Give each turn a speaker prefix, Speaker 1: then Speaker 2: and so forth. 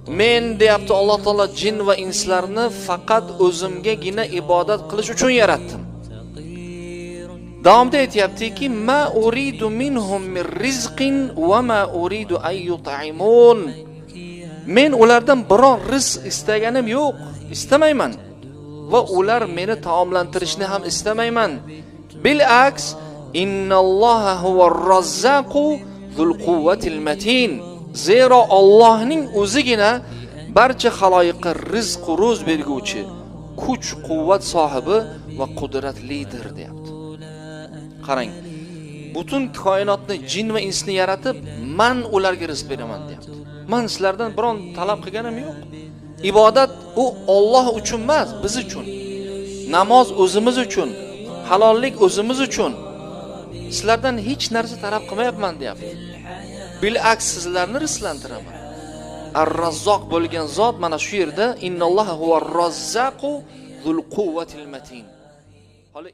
Speaker 1: Men deyapti Alloh taolo jin va inslarni faqat o'zimgagina ibodat qilish uchun yaratdim. Davomda aytyaptiki, ma uridu minhum min rizqin va ma uridu an yut'imun. Men ulardan biror rizq istaganim yo'q, istamayman va ular meni taomlantirishni ham istamayman. Bilaks, innalloha huvar razzaqu zul quvvatil matin. Zero Allohning o'zigina barcha xaloyiqqa rizq ro'z berguvchi, kuch quvvat sohibi va qudratlidir deyapti. Qarang, butun koinotni, jin va insni yaratib, man ularga rizq beraman deyapti. Man sizlardan biron talab qilganim yo'q. Ibodat u Alloh uchun emas, biz uchun. Namoz o'zimiz uchun, halollik o'zimiz uchun. Sizlardan hech narsa talab qilmayapman deyapti. Bilaks sizlarni rizqlantiraman. Ar-Razzoq bo'lgan zot mana shu yerda innalloha huvar-razzaqu zul quvvatil matin. Hali